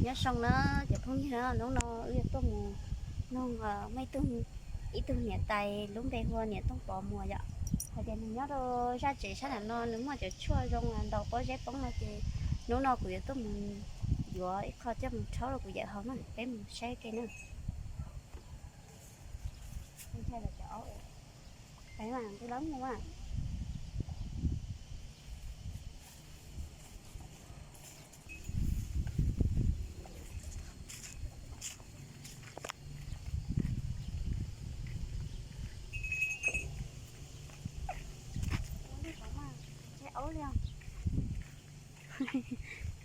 Nyob zoo na cov phooj ywg na, hnub no wb yuav tuaj mus noog muaj ib tug, ib tug niam tais lub npe hu ua niam Tooj Pov Muas yom. Hais tias nws nyob rau zaj tsev sab nram no, nws muaj cov tshuaj zoo ntau pob zeb poob no ces hnub no kuv yuav tuaj mus yuav ib qho coj mus rhaub rau kuv yawm haus na, peb mus saib ke na.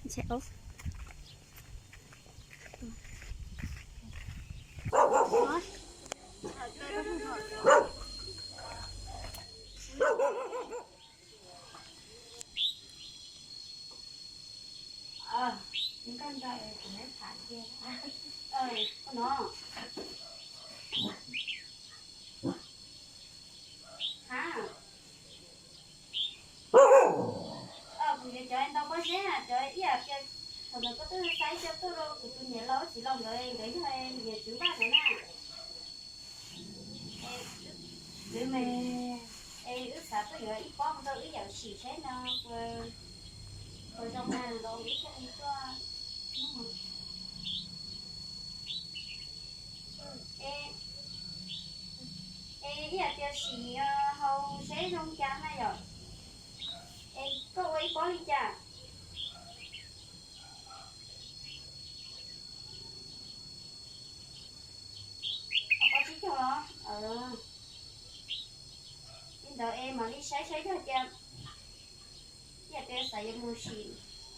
Ntshe aub. Kuv yuav cov ntau pob zeb na, cov ib yam tias thaum ntawd koj twb xav coj tuaj rau kuv tus niam laus txiv laus nkawd, nkawd yog niam tswv vaj nkawd na. Wb me, es wb xav tuaj yuav ib pob mus rau wb yawm sim saib no puas, puas zoo na, wb thiaj li tuaj. Es ib yam tias sim haus seb zoo cas na yom. Es koj ua ib pob li cas? Ob pob tsib caug los? Li ntawd es mam li saib saib yog tias, ib yam tias xav yuav mus sim,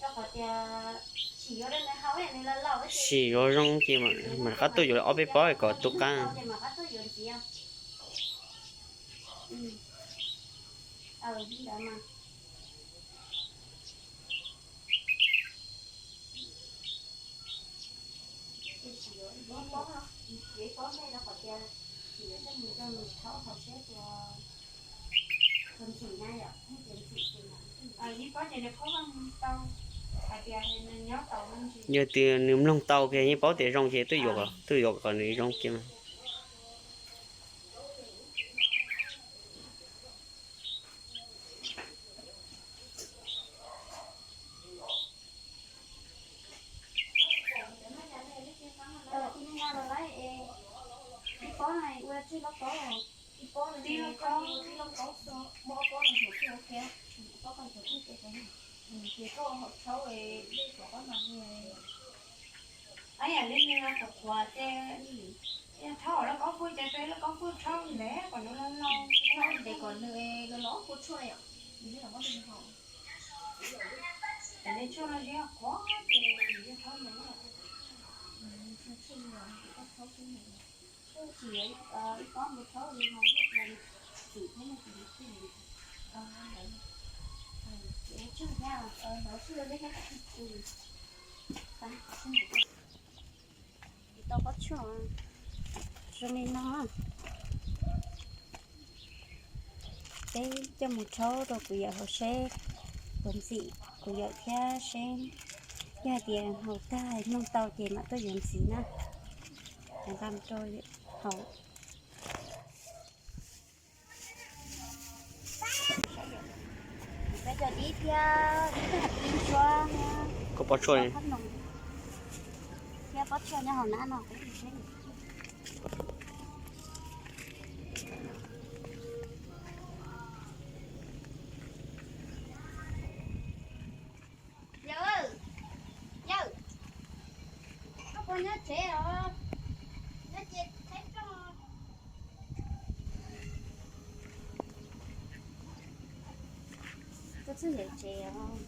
rau qhov tias sim yuav rau nws haus nws los laus sim yuav zoo ces mam rov qab tuaj yuav ob peb pob kom tu qab. Ces mam rov qab tuaj yuav ntxiv. Li ntawd mas. Yog tias nws mloog tau kiag yeej paub tias zoo ces twb yuav, twb yuav kom nws zoo kiag mas. Yam li nws qhuav qhuav ces yog rhaub lawv kob kuj ces peb lawv kob kuj rhaub ntev kom nws los los, rhaub ntev kom nws los los kuj tshuaj yom. Tam li tshuaj no yog qhuav ces yog rhaub ntev. Tsis ib pob nws rhaub li no yog txim thiab no ces nws txim. Tshuaj thiab, hnov tshuaj li thiab. Tau pob tshuaj zoo li no. Peb coj mus rhaub rau kuv yawm haus seb puas ntxim kuv yawm thiab seb yog hais tias haus tag mloog tau ces mam tuaj yuav ntxiv na. Nqa mus rau haus. Peb cov dib thiab dib tug hais dib ntsuab, koj pob tshuaj, thiab pob tshuaj nyob hauv na no. Yawm, yawm, koj puas nyob tsev os? Nyob ces thaib rooj. Koj txawj yawm tsev os.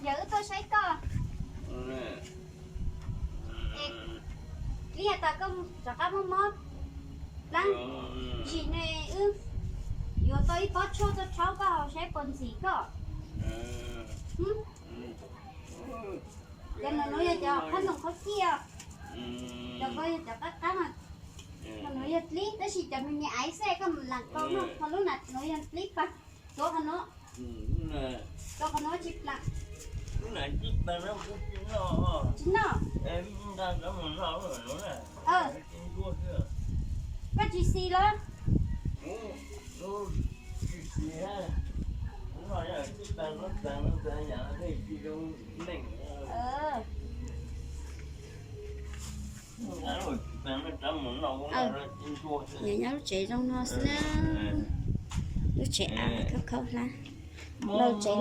Yawm, wb tuaj saib koj. Ib yam tas koj rov qab muaj mob plab ntsis ne, wb yuav tau ib pob tshuaj tuaj rhaub koj haus saib puas ntxim koj. Cov no yog cov qhab ntoos qhab ciaj, cov ko yog cov qab qab mas. Yog dlib tab sis cov me me aiv xwb koj lam tau no, ho lub nas nuav yog dlib pag, tuav qhov nuav, tuav qhov nuav tsis plam. Tsis noj. Koj tsis xis los? Nyob lub tsev zoo no xwb na. Lub tsev av khaub khaub hlab. Lub tsev.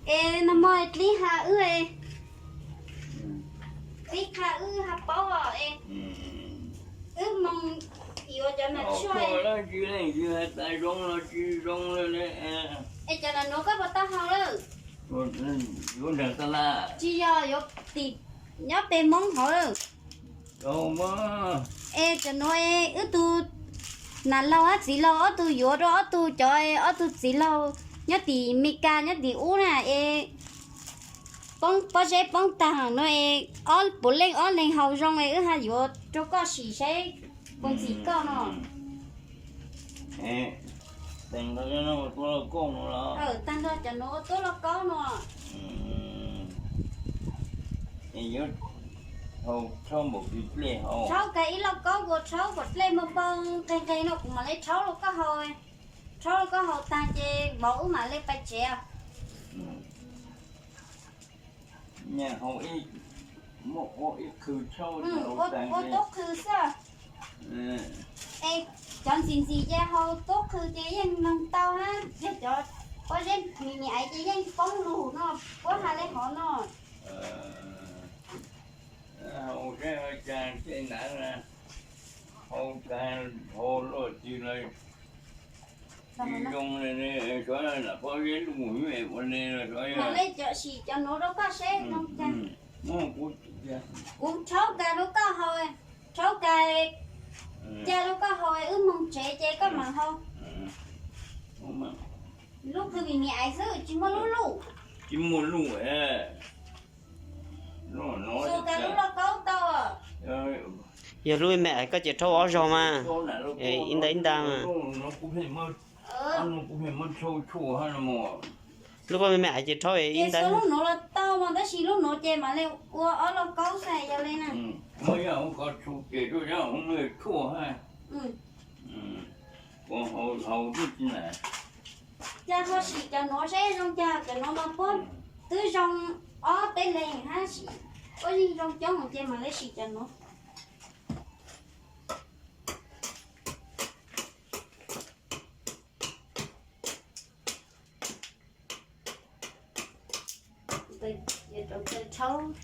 Es nag hmo dlib ha wb, dlib qha wb ha paub os es wb moog yuav cov nas tshuaj. Es cov nas nuav koj puas tau haus lawm? Tsis yog, yuav tim nyob peg Hmoob hauv lawm. Es cov nuav es wb tug nas laug hab txiv laug ob tug yuav rau ob tug cov, ob tug txiv laug nyob tim Mes Kas nyob tim ub na es poob pob zeb poob tag no es ob puav leej ob leeg haus zoo es wb ha yuav rau koj sim saib puas ntxim koj no. Tag nrho cov nuav ua tuab lauj kaub no. Rhaub kag ib lauj kaub kuv rhaub kom dlej npau npau nqeg nqeg no kuv mam le rhaub rau koj haus. Rhaub rau koj haus tag ces vauv wb mam le pais tsev. Ua tub qhw xwb. Es cov ntxim ntxim ces haus tub qhw ces yeej noog tau hab, yog cov pob zeb me me aiv ces yeej poob lug no, puab ha le hov no. Haus saib ua cas tej nav, haus tag haus luaj twg los tsis zoo li, xyov lam pob zeb luj ua le los xyov. Mam le cov sim cov nuav rau koj seb zoo cas. Kuv rhaub kag rau koj haus, rhaub kag ca rau koj haus wb moog tsev ces koj mam haus. Lub qhw me me aiv xwb tsis muaj lub luj. Tsis muaj luj. Yog lub me me aiv koj ces rhaub ob zaug mas, ib nta ib nta mas. Lub koj me me aiv ces rhaub ib nta. Lub nuav los tau mas tab sis lub nuav ces mam le ua ob lauj kaub xwb yog le na. Cas ho sim cov nuav seb zoo cas, cov nuav mas puab twb zoo ob peb leeg hab sim, puab yeej zoo coob ces mam le sim cov nuav.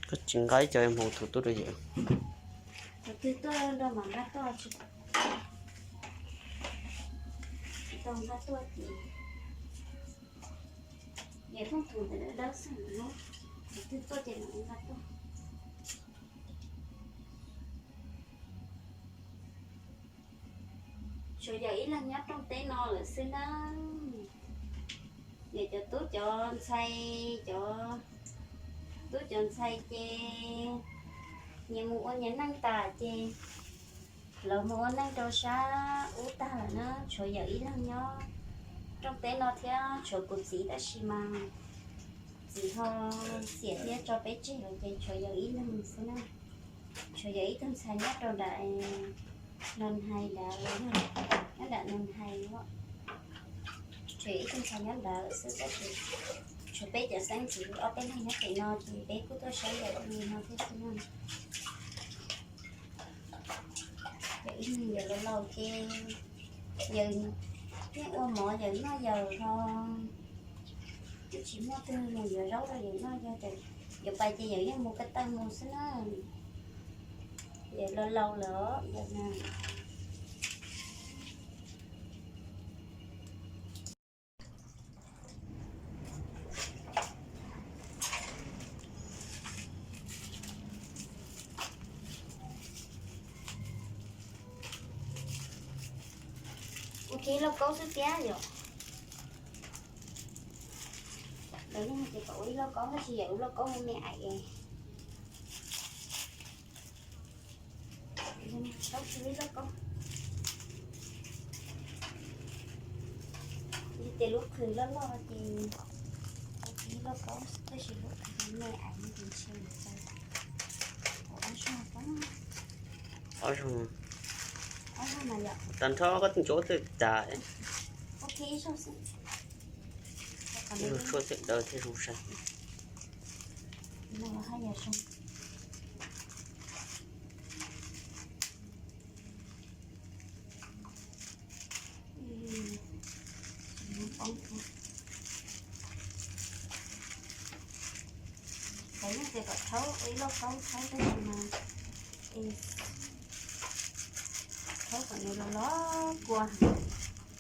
Koj tsis nqa ib co hmoov thaum tuaj rau yawm. Thaum twg tuaj nrog mam nqa tuaj. Tsis tau nqa tuaj ces yawm thooj thaum ntawd dawb xwb, thaum twg tuaj ces mam nqa tuaj. Tshuav yawm ib leeg nyob rooj teb no lawm xwb na. Yawm cov tub cov ntxhais, cov tub cov ntxhais ces nyias mus ua nyias neej tas ces lawv mus ua neej rau sab ub tag lawm na, tshuav yawm ib leeg nyob rooj teb no thiab, tshuav kuv txiv tab sis mas txiv ho xiam thiab tso peb tseg lawm ces tshuav yawm ib leeg xwb na. Tshuav yawm ib tug ntxhais nyob rau nram Noo Hais ntawd, nyob nram Noo Hais, tshuav yawm ib tug ntxhais nyob ntawd xwb tab sis tshuav peb cov xeeb ntxwv ob peb leeg nyob pem no ces peb kuj tuaj saib yawm ib leeg no thiab xwb na. Yawm ib leeg yawm laus laus ces yawm yeej ua mov yawm noj yawm ho twb tsis muaj twg mus yuav zaub rau yawm noj, yog yawm pais ces yawm yeej mus ko taw mus xwb na. Yawm laus laus lawm yawm na. Ua kiag ib lauj kaub xwb thiab yom. Lawv yeej hais tias kom ua ib lauj kaub tab sis yawm ua lauj kaub me me aiv es Ib lauj kaub, yog tias lub qhwv loj loj ces ua ib lauj kaub, tab sis lub qhwv me me aiv no ces ntshe mus tau ob zaug, ob zaug, ob zaug mas yom. Tag nrho koj ntsuab twb tas, ua kiag ib zaug xwb, ib zaug tshuaj thiaj daw thiaj zoo sai. Xav nyob tias kom thaub ib lauj kaub thaub tab sis mas thaub kom nws los los kua,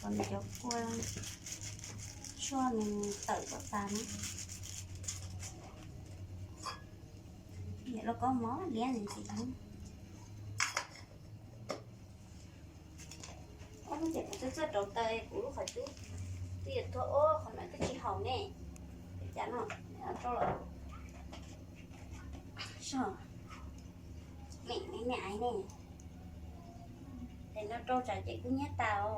kom nws cov kua tshuaj nws tawm kom tas na. Yam lauj kaub mos liab ntxiv. Ob lub ces kuv twb txawj rauv taws, kuv lub qhov cub twb yuav tuag ob qhov no twb tsis haum ne. Cas no rau los so me me me aiv ne. Tes no rau tsam ces kuj nyiab tas os.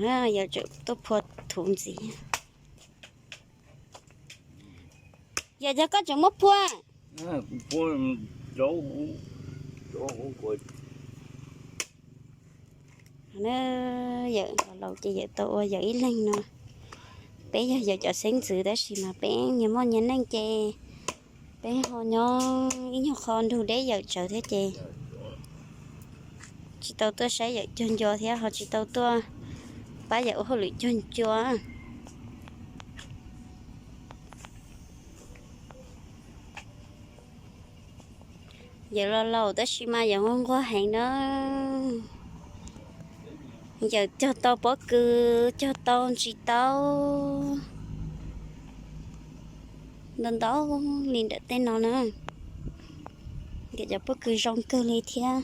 No yog tseem tuaj phua thuv ntxiv. Yog cov koj tseem muab phua. Yawm laus ces yawm tau ua yawm ib leeg no. Peb yog yawm cov xeeb ntxwv tab sis mas peb nyias muaj nyias neej ces peb ho nyob ib nyuag qho nrug deb yawm tsawv thiab ces tsis tau tuaj saib yawm cuag ncua thiab ho tsis tau tuaj pab yawm ua hauj lwm cuag ncua. Yawm laus laus tab sis mas yawm nquag nquag heev na. Yawm cog tau pob kws, cog tau ntsis taub, ntau ntau li ntawm tej no na. Yawm cov pob kws zoo kawg li thiab.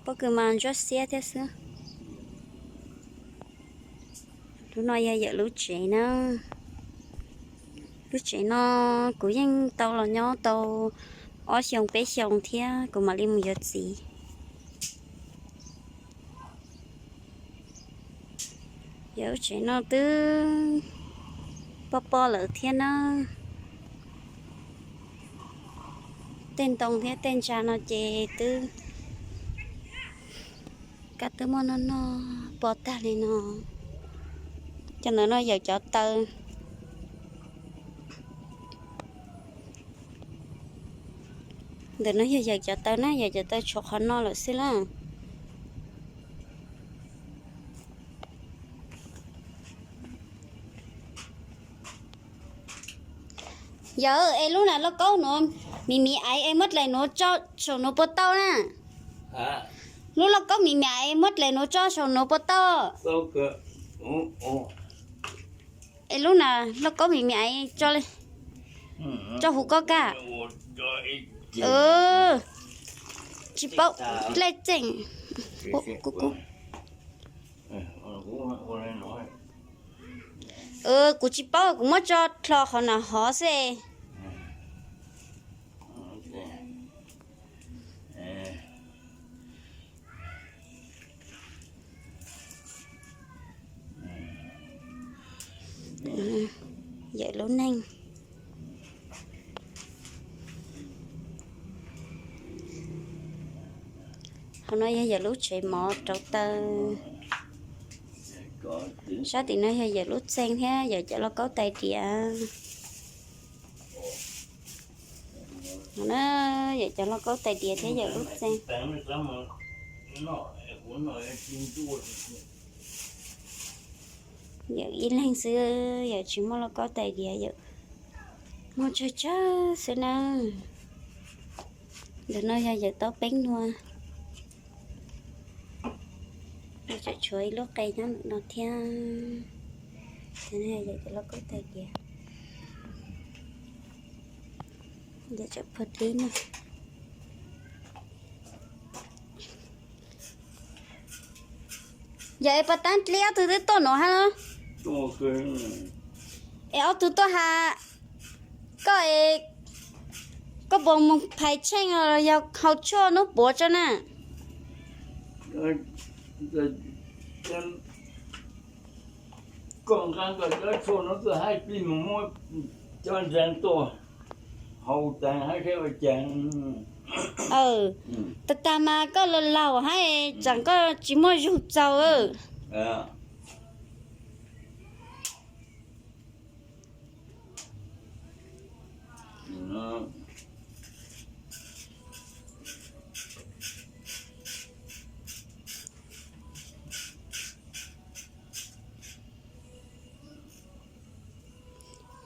Pob kws mas ntsuab xiab thiab xwb. Lub no yog yawm lub tsev na. Lub tsev no kuv yeej tau los nyob tau ob xyoo peb xyoo thiab kuv mam li mus yuav txiv. Yawm lub tsev no twb pob pob lawm thiab na. Tej ntoo thiab tej ntsa no ces twb, kab twb muaj noj noj pob tag li no. Cov ntawm no yawm cov taw. Ntawm no yog yawm cov taw na, yawm cov taw tshuav qhov no lawm xwb na. Yawm, es lub na lauj kaub nuav, miv miv aiv es muab dlaim nuav tso saum nuav puas tau na? Lub lauj kaub miv miv aiv muab dlaim nuav tso saum nuav puas tau? Es lub na lauj kaub miv miv aiv tso huv koj kaj. Tsis paub dlaij txeej. Kuv tsis paub, kuv muab tso dlho qhov na hov xwb. Yawm lub neej. Hauv no yog yawm lub tsev mov rauv taw. Sab tim no yog yawm lub txeeg thiab yawm cov lauj kaub tais diav. No na, yawm cov lauj kaub tais diav thiab yawm lub txeeg. Yawm ib leeg xwb, yawm tsis muaj lauj kaub tais diav, yawm muaj tsawg tsawg xwb na. Ntawm no yog yawm tau peeb nua. Tseem tshuav ib lub qe nyob ntawm no thiab. Yawm cov lauj kaub tais diav. Yawm tseem phua dib na. Yog es pas tab dlib ob tug twb tuaj nuav hab los? Es ob tug tuaj has koj es, koj puas mus phais tsheej los yog haus tshuaj nub puav tso na? Koj nqa koj cov tshuaj no tuaj hab plig mus muab cov ntsaa tuaj haus taag hab saib ua caag. Tag tag mas koj laus laus hab tseem koj tsis muaj zug txaus.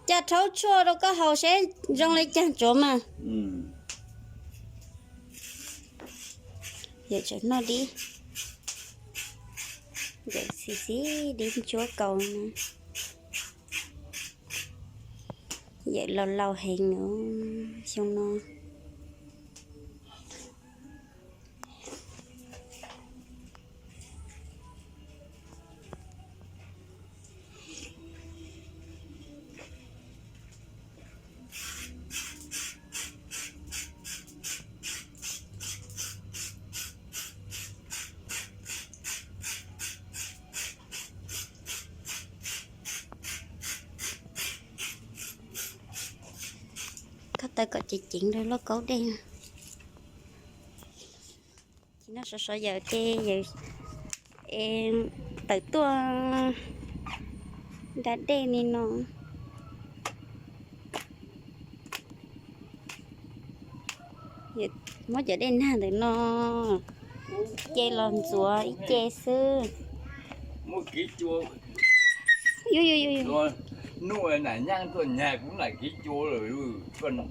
Ca rhaub tshuaj rau koj haus seb zoo le caag tsuav mas. Yawm tseem noj dib, yawm xis xis dib ntsuab kaus na. Yawm laus laus heev xyoo no. Koj taw kom ceev ceev rau lauj kaub dej. Tsis noj sov sov yawm ces yawm tawm tuaj nra dej li no. Muab cov dej nag ntawm no ce los ntxuav ib ce xwb. Nuj, nam nyaab tuaj nyag kuv nam kiv cua lawm.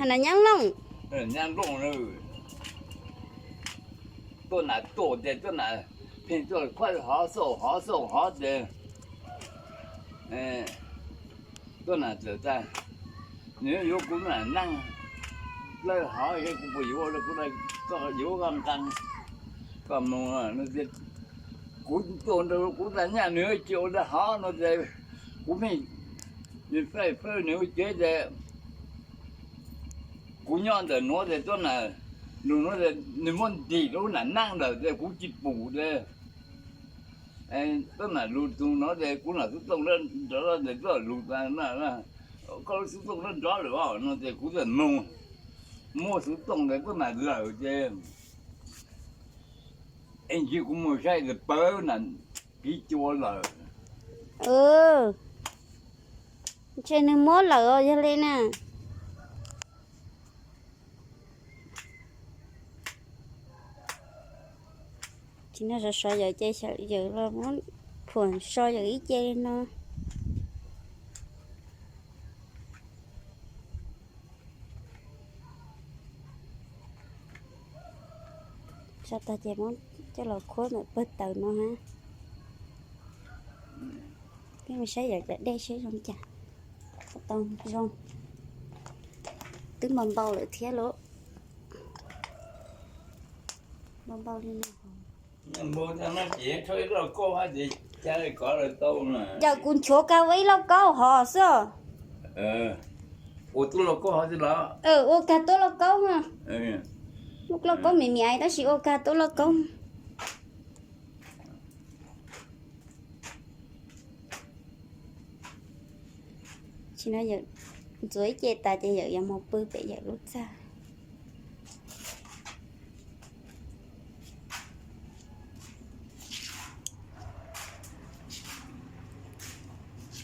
Nam nyaab looj. Nyaab looj, tuaj nam tuaj ces tuaj nam pheej tuaj khuab hov xauj hov xauj hov ces tuaj nam txawm tas, nws yuav kuv nam neej lawm hov es kuv puas yuav, kuv yuav nqa nqa koj mus. Kuv tuaj nrog kuv tas nyaj nws cia ua dab hov no ces kuv pheej, nws pheej pab nws ua cev ces kuv nyob ntawm nuav ces tuab nam lug nuav ces nws muab ntim rau lub nam neej ntawm ces kuv tsis pum ces tuab nam lug tug no ces kuv nam xub tooj nrov ntawm tuab lug tas, koj lub xub tooj nrov lawm os no ces kuv txawm moog muab xub tooj ntawd tuab nam lawm ces es ntsis kuv mus saib tas pawg nam kiv cua lawm. Ntshe nws muab lawm os yog li na. Tsis noj sov sov yawm ces yawm los muab phuam so yawm ib ce li no. So tag ces muab coj los khuab ntawm pawg taws no hab. Peb mus saib yawm cov dej seb zoo cas. Tau zoo. Twb npau npau lawm thiab lauj. Npau npau li no. Yawm kuv nchuav kag ua ib lauj kaub hov xwb. Ua kag tuab lauj kaub. Lauj kaub me me tab sis ua kag tuab lauj kaub. Tsis no yawm ntxuav ib ce tas ces yawm yuav mus pw pem yawm lub txaj.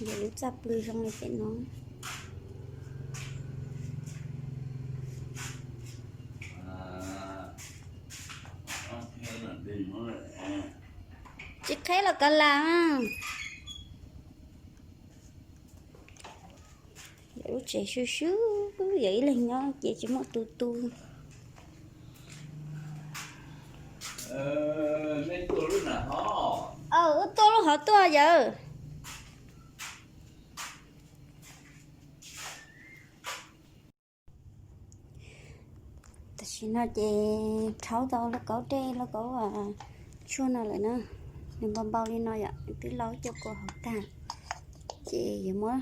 Yawm lub txaj pw zoo li pem no. Tsis qheb los kav las. Yawm lub tsev swb swb, yawm ib leeg nyob ces tsis muaj tus tu. Wb tuaj lub hov tuaj yawm. Tam sim no ces rhaub tau lauj kaub dej lauj kaub tshuaj no lawm na. Nws npau npau li no yom, twb lau cov kua hauv tag, ces yuav muab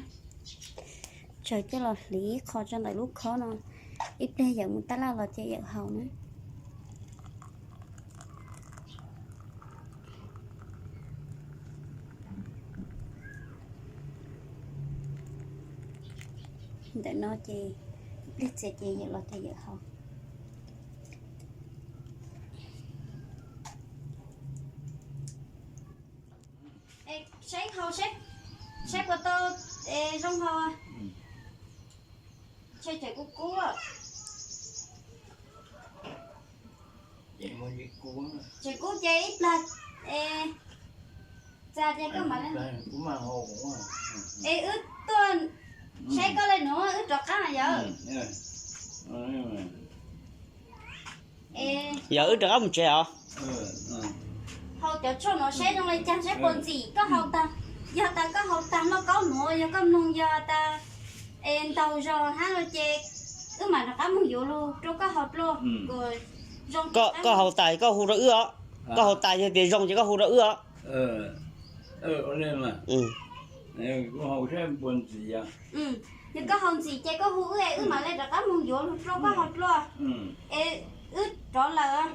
tsaws coj los hliv qho rau ntawm lub khob no, ib pliag yawm mus tab laj los ces yawm haus na. Ntawm no ces ib pliag txias ces yawm los ces yawm haus. Saib haus, saib puas tau zoo haus. Ntshe tseem kub kub. Tseem kub ces ib plag es txag ces koj mam, es wb tuaj saib koj li no wb rov qab yom. Yog wb rov qab mus tsev os. Haus cov tshuaj no saib zoo li cas, saib puas ntxim. Koj haus tag, yog tas koj haus tag noj kaub nuav, yog koj mloog yog tas es ntaug zog hab no ces wb mam rov qab mus yuav lug rau koj haus dlua. Koj haus tas koj hu rau wb os. Koj haus tas yog tias zoo ces koj hu rau wb os. Yog koj haus ntxim ces koj hu wb es wb mam li rov qab mus yuav lug rau koj haus dlua es wb rov lawm.